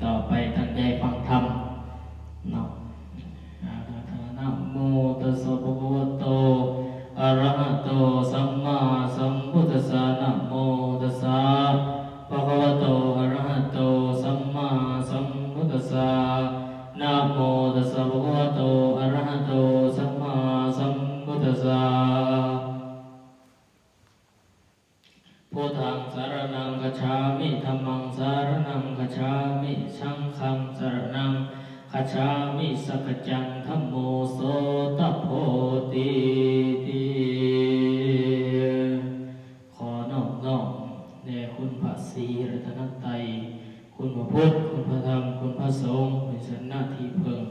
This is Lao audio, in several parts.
ຕໍ່ໄປຕັ້ງໃຈຟັງທຳເນາະ. ນະໂມຕັດສະ ພະຄະວະໂຕ ອະຣະຫະໂຕ ສຳມາສຳພຸດທັດສະ. ນະໂມຕັດສະ ພະຄະວະໂຕ ອະຣະຫະໂຕ ສຳມາສຳພຸດທັດສະ. ນະໂມຕັດສະ ພະຄະວະໂຕ ອະຣະຫະໂຕ ສຳມາສຳພຸດທັດສະ. ພຸດທັງສະລະນັງຄັດສາມິ ທຳມັງສະລະນັງຄັດສາມິ ສັງຄັງສະລະນັງຄັດສາມິ ສັກຈະທັມໂມ ໂສຕະໂພຕິ. ຂໍນອບນ້ອມແດ່ຄຸນພະສີລັດຕະນະໄຕ, ຄຸນພະພຸດ, ຄຸນພະທຳ, ຄຸນພະສົງ ເປັນສະໜະທີ່ເພິ່ງ.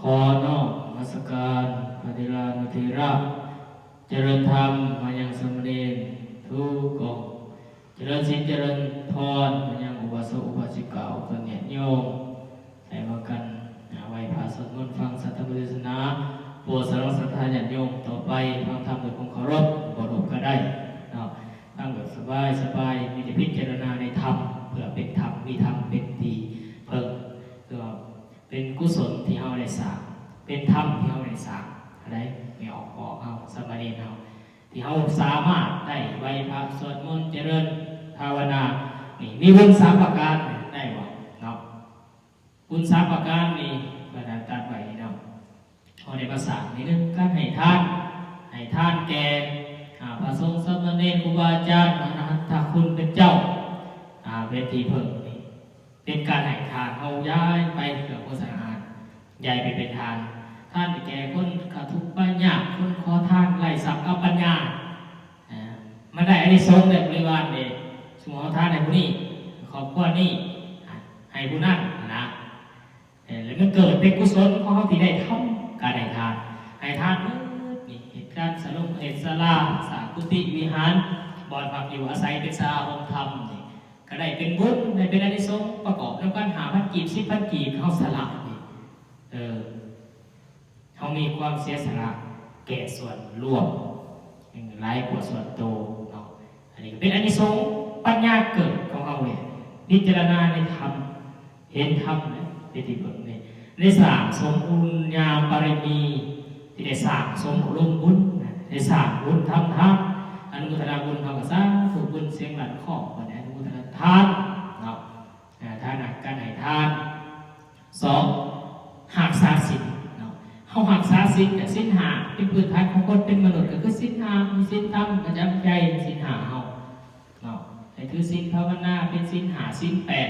ຂໍນ້ອມນະມັດສະການພະເຖລານຸເຖລະ, ຈະເລີນທຳມາຍັງສາມະເນນທຸກອົງ, ຈະເລີນສິນຈະເລີນພອນມາຍັງອຸບາສົກອຸບາສິກາ ອອກຕົນຍາດໂຍມ ໄດ້ມາກັນໄຫວ້ພະສວດມົນ ຟັງສັດທຳເທດສະໜາ ໂປດສະຫຼອງສັດທາຍາດໂຍມ. ຕໍ່ໄປຟັງທຳດ້ວຍຄວາມເຄົາລົບ, ບໍ່ເຄົາລົບກໍໄດ້ເນາະ, ຟັງແບບສະບາຍໆ ມີແຕ່ພິຈາລະນາໃນທຳ ເພື່ອເປັນທຳ, ມີທຳເປັນທີ່ເພິ່ງ ເພື່ອ ເປັນກຸສົນທີ່ເຮົາໄດ້ສ້າງ, ເປັນທຳທີ່ເຮົາໄດ້ສ້າງ. ອັນໃດ ແມ່ອອກ ອອກເຮົາ ສາມະເນນເຮົາ ທີ່ເຮົາສາມາດໄດ້ໄຫວ້ພະ ສວດມົນ ຈະເລີນພາວະນາ ນີ້ມີບຸນສາມປະການ ໄດ້ບໍ່ເນາະ? ບຸນສາມປະການນີ້ ເພິ່ນຕັດໄວ້ເນາະ, ເຮົາໄດ້ມາສ້າງນີ້ ໜຶ່ງ ການໃຫ້ທານ, ໃຫ້ທານແກ່ ອາ ພະສົງ ສາມະເນນ ຄູບາອາຈານ ອະລະຫັນຕະຄຸນເປັນເຈົ້າ ອາ ເປັນທີ່ເພິ່ງນີ້ ເປັນການໃຫ້ທານ, ເຮົາຢາຍໄປເພື່ອໂຄສະນາ, ຢາຍໄປເປັນທານ. ທານໄປແກ່ຄົນທຸກຍາກ, ຄົນຂໍທານ, ໄຮ້ຊັບກັບປັນຍາ, ອາ ມັນໄດ້ອານິສົງໃນບໍລິວານເດ້. ສົມມຸດເຮົາທານໃຫ້ຜູ້ນີ້, ຄອບຄົວນີ້, ໃຫ້ຜູ້ນັ້ນນະ, ເອີ ແລ້ວມັນເກີດເປັນກຸສົນຂອງເຮົາທີ່ໄດ້ທຳການໃຫ້ທານ. ໃຫ້ທານເບິດນີ້, ເຮັດການສະຫຼົງເຮັດສາລາ, ສ້າງກຸຕິວິຫານ, ບ່ອນພັກຢູ່ອາໄສ, ເປັນສາລາໂຮມທຳນີ້ ກໍໄດ້ເປັນບຸນ, ໄດ້ເປັນອານິສົງປະກອບນຳກັນ ຫ້າພັນກີບ, ສິບພັນກີບ, ເຮົາສະຫຼະນີ້ ເອີ ເຮົາມີຄວາມເສຍສະຫຼະແກ່ສ່ວນລວມ ຫຼາຍກວ່າສ່ວນໂຕເນາະ. ອັນນີ້ກໍເປັນອານິສົງປັນຍາເກີດຂອງເຮົາເດ, ພິຈາລະນາໃນທຳ ເຫັນທຳເນາະ ເປັນທີ່ເບິ່ງເດ້, ໄດ້ສ້າງສົມບຸນຍາບາລະມີ ທີ່ໄດ້ສ້າງສົມອາລົມບຸນ, ໄດ້ສ້າງບຸນທຳທານ, ອະນຸໂມທະນາບຸນ. ເຮົາກໍສາທຸບຸນສຽງລັດຄໍ້ ບັດນີ້ອະນຸໂມທະນາທານເນາະ, ອາ ທານ ການໃຫ້ທານ. ສອງ ຮັກສາສິນເນາະ, ເຮົາຮັກສາສິນ ກໍສິນຫ້າ ເປັນພື້ນຖານຂອງຄົນເປັນມະນຸດ, ກໍຄືສິນຫ້າ ມີສິນທຳປະຈຳໃຈ ສິນຫ້າເຮົາ ເນາະ, ໃຫ້ຖືສິນພາວະນາເປັນສິນຫ້າ ສິນແປດ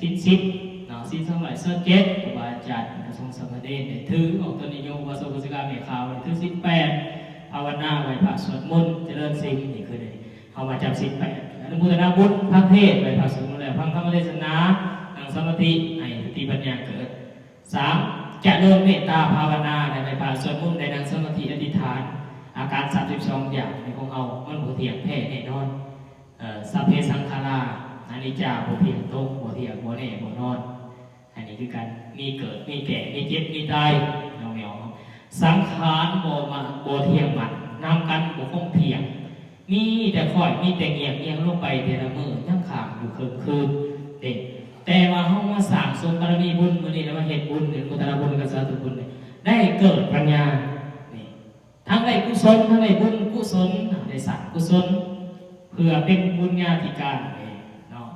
ສິນສິບເນາະ, ສິນສອງຮ້ອຍຊາວເຈັດ ຄູບາອາຈານ ພະສົງສາມະເນນໄດ້ຖືອອກຕົນຍາດໂຍມ ອຸບາສົກອຸບາສິກາແມ່ຂາວໄດ້ຖືສິນແປດ ພາວະນາ ໄຫວ້ພະ ສວດມົນ ຈະເລີນສິນ ນີ້ຄືເຮົາມາຈຳສິນແປດ. ອະນຸໂມທະນາບຸນ ຟັງເທດ ໄຫວ້ພະ ສວດມົນແລ້ວ ຟັງທຳມະເທດສະໜາ ນັ່ງສະມາທິ ໃຫ້ສະຕິປັນຍາເກີດ. ສາມ ຈະເລີນເມດຕາພາວະນາ ໄດ້ໄຫວ້ພະ ສວດມົນ ໄດ້ນັ່ງສະມາທິ ອະທິຖານ ອາການສາມສິບສອງຢ່າງໃນຂອງເຮົາ ມັນບໍ່ທ່ຽງແທ້ແນ່ນອນ. ເອີ ສັບເພສັງຂາລາ ອະນິດຈາ ບໍ່ທ່ຽງຕົງ ບໍ່ທ່ຽງ ບໍ່ແນ່ ບໍ່ນອນ. ອັນນີ້ຄືກັນ ມີເກີດ ມີແກ່ ມີເຈັບ ມີຕາຍ ນ້ອງໆ. ສັງຂານບໍ່ມາ ບໍ່ທ່ຽງໝັ້ນ ນຳກັນບໍ່ຄົງທ່ຽງ ມີແຕ່ຄ່ອຍ ມີແຕ່ງ່ຽງ ງ່ຽງລົງໄປແຕ່ລະມື້ ຍັງຄ້າງຢູ່ເຄິ່ງຄືນເດ້. ແຕ່ວ່າເຮົາມາສ້າງສົມບາລະມີບຸນ ມື້ນີ້ລະມາເຮັດບຸນ ອະນຸໂມທະນາບຸນກັບສາທຸບຸນ ໄດ້ເກີດປັນຍານີ້ ທັງໄດ້ກຸສົນ ທັງໄດ້ບຸນກຸສົນ ໄດ້ສ້າງກຸສົນ ເພື່ອເປັນບຸນຍາທິການເດ້ເນາະ.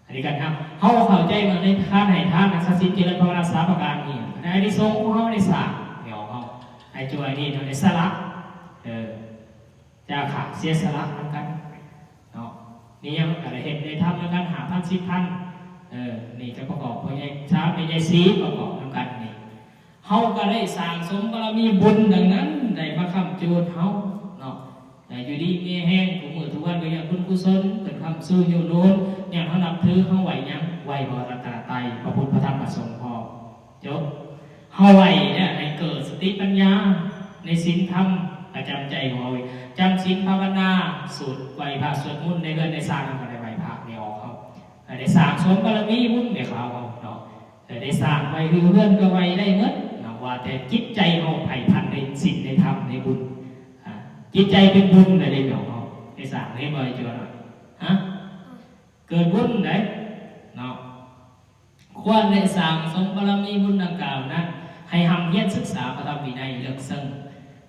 ອັນນີ້ກໍນຳ ເຮົາເຂົ້າໃຈວ່າໃນການໃຫ້ທານ ຮັກສາສິນ ຈະເລີນພາວະນາ ສາມປະການນີ້ ໃນອານິສົງຂອງເຮົາໄດ້ສ້າງ ເຮົາ ໃຫ້ຈວຍນີ້ ເຮົາໄດ້ສະຫຼະ ເອີ ຈາຄະ ເສຍສະຫຼະນຳກັນເນາະ. ນີ້ຍັງກໍໄດ້ເຮັດໄດ້ທຳນຳກັນ ຫ້າພັນ ສິບພັນ ເອີ ນີ້ກໍປະກອບ ພໍ່ໃຫຍ່ຊາມ ແມ່ໃຫຍ່ສີ ປະກອບນຳກັນນີ້ ເຮົາກໍໄດ້ສ້າງສົມບາລະມີບຸນ ດັ່ງນັ້ນໄດ້ມາຄ້ຳຈູດເຮົາເນາະ ໃຫ້ຢູ່ດີມີແຮງ ຄູ່ມື້ທຸກວັນກໍຍ້ອນບຸນກຸສົນເພິ່ນຄ້ຳຊູຢູ່ໜູນ ຍ້ອນເຮົານັບຖື ເຮົາໄຫວ້ຫຍັງ ໄຫວ້ພະລັດຕະນະໄຕ ພະພຸດ ພະທຳ ພະສົງພ້ອມ ຈົບ. ເຮົາໄຫວ້ແລ້ວໃຫ້ເກີດສະຕິປັນຍາໃນສິນທຳປະຈຳໃຈຂອງເຮົາ, ຈຳສິນພາວະນາ ສູດໄຫວ້ພະສວດມົນໃນເຮືອນໃນຊານ ເຮົາກໍໄດ້ໄຫວ້ພະແມ່ອອກເຮົາ ໄດ້ສ້າງສົມບາລະມີບຸນແມ່ຂາວເຮົາເນາະ. ແຕ່ໄດ້ສ້າງໄວ້ຢູ່ເຮືອນກໍໄຫວ້ໄດ້ໝົດເນາະ ວ່າແຕ່ຈິດໃຈເຮົາໃຝ່ຝັນໃນສິນໃນທຳໃນບຸນ ອາ ຈິດໃຈເປັນບຸນແລ້ວເດ້ເນາະ ເຮົາໄດ້ສ້າງ ເຫັນບໍ່ ໄອ້ຈົວນະ ຮະ ເກີດບຸນໄດ໋ເນາະ. ຄວນໄດ້ສ້າງສົມບາລະມີບຸນດັ່ງກ່າວນັ້ນ ໃຫ້ຮ່ຳຮຽນສຶກສາພະທຳວິໄນເລິກເຊິ່ງ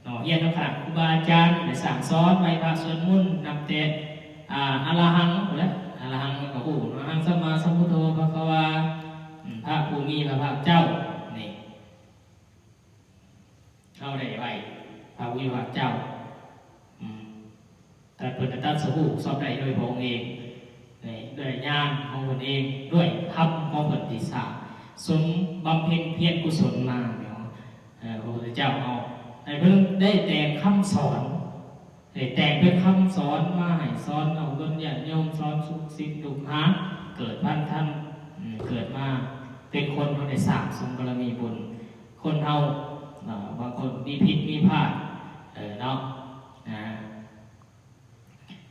ເນາະ, ຮຽນນຳຄະນະຄູບາອາຈານ ໄດ້ສັ່ງສອນ ໄຫວ້ພະສວດມົນ ນັບແຕ່ ອາ ອະລະຫັງພຸ້ນແຫຼະ, ອະລະຫັງກໍຮູ້ ອະລະຫັງສຳມາສຳພຸດໂທ ພະຄະວາ ອາ ພະຜູ້ມີພະພາກເຈົ້າ ນີ້ ເຮົາໄດ້ໄຫວ້ພະຜູ້ມີພະພາກເຈົ້າ ອາ ແຕ່ເພິ່ນຕັດສະຮູ້ຊອບໄດ້ໂດຍພະອົງເອງ ດ້ວຍຍານຂອງເພິ່ນເອງ ດ້ວຍທຳຂອງເພິ່ນທີ່ສ້າງສົມບຳເພັນພຽນກຸສົນມາເນາະ. ເອີ ພະພຸດທະເຈົ້າເຮົາ ໃຫ້ເພິ່ນໄດ້ແຕ່ງຄຳສອນ ໄດ້ແຕ່ງເປັນຄຳສອນມາໃຫ້ສອນເອົາເບິ່ງຍາດໂຍມ ສອນລູກສິດລູກຫາ ເກີດພັນທັນ ເກີດມາເປັນຄົນ ເຮົາໄດ້ສ້າງສົມບາລະມີບຸນ. ຄົນເຮົາ ເອີ ບາງຄົນມີຜິດມີພາດ ເອີ ເນາະ ອາ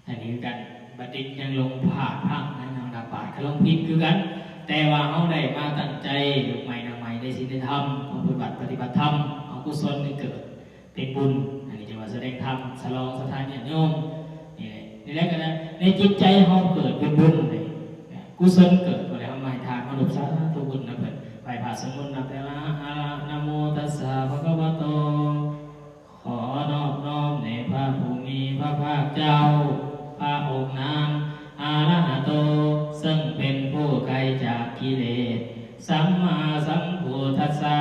ອັນນີ້ຄືກັນ ບັນດິດຍັງຫຼົງພາດພລັ້ງ ຍັງນັກປາດກໍຫຼົງຜິດຄືກັນ. ແຕ່ວ່າເຮົາໄດ້ມາຕັ້ງໃຈ ລຸກໃໝ່ນັ່ງໃໝ່ ໃນສິນໃນທຳ ປະພຶດວັດປະຕິບັດທຳ ເອົາກຸສົນໃຫ້ເກີດເປັນບຸນ. ອັນນີ້ຈຶ່ງວ່າສະແດງທຳ ສະຫຼອງສັດທາຍາດໂຍມ ນີ້ແຫຼະ ນີ້ແຫຼະ ກໍໃນຈິດໃຈເຮົາເກີດເປັນບຸນເດ້ ກຸສົນເກີດ ກໍເລີຍເຮົາມາໃຫ້ທານ ມາລົບສາທຸບຸນນຳເພິ່ນ ໄຫວ້ພະສວດມົນ ນັບແຕ່ລະ ອະລະ ນະໂມຕັດສະ ພະຄະວະໂຕ ຂໍນອບນ້ອມແດ່ພະຜູ້ມີພະພາກເຈົ້າ ພະອົງນາມ ອະລະຫະໂຕ ເຊິ່ງເປັນຜູ້ໄກຈາກກິເລດ ສຳມາສຳພຸດທັດສະ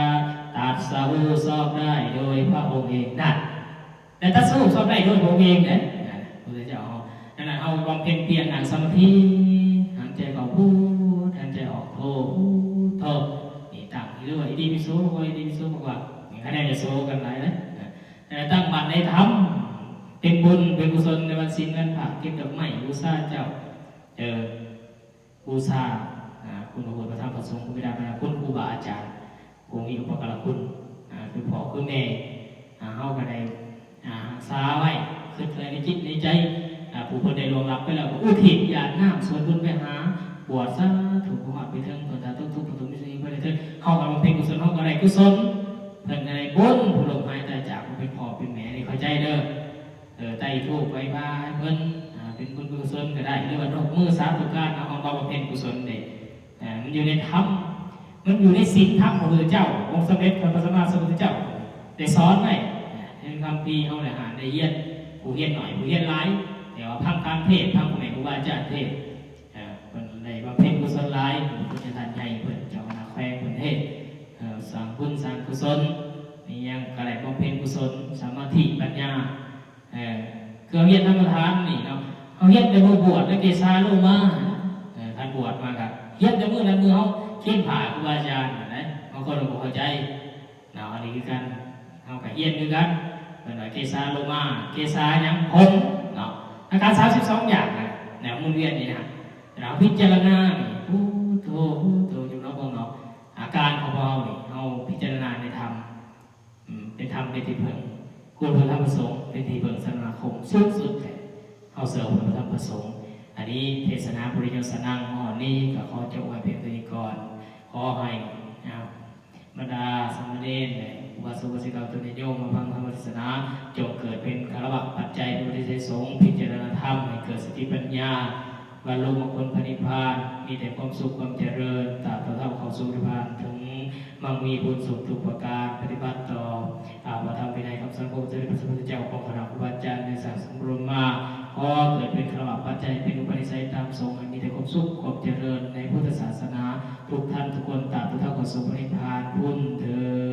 ຕັດສະຮູ້ຊອບໄດ້ໂດຍພະອົງເອງ. ນັ້ນ ແລະ ຕັດສະຮູ້ຊອບໄດ້ໂດຍພະອົງເອງເດ້ ນະ ພະພຸດທະເຈົ້າເຮົາ. ດັ່ງນັ້ນ ເຮົາບຳເພັນພຽນນັ່ງສະມາທິ ຫາຍໃຈເຂົ້າພຸດ ຫາຍໃຈອອກໂທ ພຸດໂທ ນີ້ຕັ້ງຢູ່ ອິຕິປິໂສ ອິຕິປິໂສ ບອກວ່າ ນີ້ຄະແນນຈະໂສກັນຫຼາຍເດ້ ນະ ຕັ້ງໝັ້ນໃນທຳ ເປັນບຸນເປັນກຸສົນ ໃນວັນສິນວັນພະ ເກັບດອກໄມ້ບູຊາເຈົ້າ ເອີ ບູຊາ ອາ ຄຸນພະພຸດ ພະທຳ ພະສົງ ຄຸນບິດາມາດາ ຄຸນຄູບາອາຈານ ຜູ້ມີອຸປະກາລະຄຸນ ອາ ຄືພໍ່ຄືແມ່ ອາ ເຮົາກໍໄດ້ ອາ ຮັກສາໄວ້ ຄິດໄວ້ໃນຈິດໃນໃຈ ອາ ຜູ້ເພິ່ນໄດ້ລ່ວງລັບໄປແລ້ວ ກໍອຸທິດຢາດນ້ຳສ່ວນບຸນໄປຫາ ບວດສາທຸ ບໍ່ຮອດໄປເຖິງ ເພິ່ນສາທຸ ທຸກຜູ້ທຸກມີຊີວິດໄປໄດ້ເຖິງ ເຮົາກໍບຳເພັນກຸສົນ ເຮົາກໍໄດ້ກຸສົນ ເພິ່ນກໍໄດ້ບຸນ ຜູ້ລ່ວງຫາຍຕາຍຈາກ ຜູ້ເປັນພໍ່ເປັນແມ່ ນີ້ເຂົ້າໃຈເດີ. ເອີ ໄຕ້ທູບໄຫວ້ພະໃຫ້ເພິ່ນ ອາ ເປັນບຸນເປັນກຸສົນກໍໄດ້ ຫຼືວ່າຍົກມືສາທຸການ ເຮົາກໍບຳເພັນກຸສົນເດ້. ເອີ ມັນຢູ່ໃນທຳ ມັນຢູ່ໃນສິນທຳຂອງພະພຸດທະເຈົ້າ ອົງສຳເລັດພະສຳມາສຳພຸດທະເຈົ້າໄດ້ສອນໄວ້ ເອີ ໃນຄຳພີເຮົາໄດ້ອ່ານໄດ້ຮຽນ ຜູ້ຮຽນໜ້ອຍຜູ້ຮຽນຫຼາຍ ແຕ່ວ່າຟັງການເທດ ຟັງພໍ່ແມ່ຄູບາອາຈານເທດ ເອີ ເພິ່ນໄດ້ບຳເພັນກຸສົນຫຼາຍ ເພິ່ນເປັນທ່ານໃຫຍ່ ເພິ່ນເຈົ້າຄະນະແຂວງ ເພິ່ນເທດ ເອີ ສ້າງບຸນສ້າງກຸສົນ ມີຫຍັງກໍໄດ້ບຳເພັນກຸສົນ ສະມາທິ ປັນຍາ ເອີ ຄືເຮົາຮຽນທຳມະທານນີ້ເນາະ ເຮົາຮຽນແຕ່ມື້ບວດ ແລະ ເກສາໂລມາ ເອີ ຄັນບວດມາກໍຮຽນແຕ່ມື້ນັ້ນ ມື້ເຮົາເຄນຜ້າຄູບາອາຈານນັ້ນແຫຼະ ບາງຄົນກໍບໍ່ເຂົ້າໃຈເນາະ. ອັນນີ້ຄືກັນ ເຮົາກໍຮຽນຄືກັນ ເພິ່ນວ່າເກສາໂລມາ ເກສາຫຍັງ ຜົມເນາະ ອາການສາມສິບສອງຢ່າງນະ ແນວໝູນວຽນນີ້ນະ ເຮົາພິຈາລະນານີ້ ພຸດໂທ ພຸດໂທ ຢູ່ເນາະ ເບິ່ງເນາະ ອາການຂອງພວກເຮົານີ້ ເຮົາພິຈາລະນາໃນທຳ ອືມ ເປັນທຳເປັນທີ່ເພິ່ງ ຄຸນພະທຳພະສົງເປັນທີ່ເພິ່ງສະໜາຄົມສູງສຸດແຫຼະ ເຮົາເຊື່ອຄຸນພະທຳພະສົງ. ອັນນີ້ເທດສະນາປຸລິໂຍສະນັງ ມອດນີ້ກໍຂໍຈົບໄວ້ພຽງເທົ່ານີ້ກ່ອນ. ຂໍໃຫ້ ອາ ບັນດາສາມະເນນ ແລະ ອຸບາສົກ ອຸບາສິກາ ຕນຍາດໂຍມມາຟັງທຳເທດສະນາ ຈົ່ງເກີດເປັນຄາລະວະປັດໄຈ ເປັນປັດໄຈສົງ ພິຈາລະນາທຳໃຫ້ເກີດສະຕິປັນຍາ ບັນລຸມງຄົນພະນິບພານ ມີແຕ່ຄວາມສຸກຄວາມຈະເລີນ ຕາບເທົ່າເຂົ້າສູ່ນິບພານ ເຖິງມັກມີບຸນສຸກທຸກປະການ ປະຕິບັດຕໍ່ ອາ ພະທຳວິໄນຄຳສອນຂອງອົງສຳເລັດພະສຳມາສຳພຸດທະເຈົ້າ ຂອງຄະນະຄູບາອາຈານ ໄດ້ສ້າງສົມບູລະມາ ຂໍເກີດເປັນຄາລະວະປັດໄຈ ເປັນອຸປະນິໄສຕາມສົງ ໃຫ້ມີແຕ່ຄວາມສຸກຄວາມຈະເລີນໃນພຸດທະສາສະໜາ ທຸກທ່ານທຸກຄົນ ຕາບເທົ່າເຂົ້າສູ່ພະນິບພານພຸ້ນເທີ້ນ.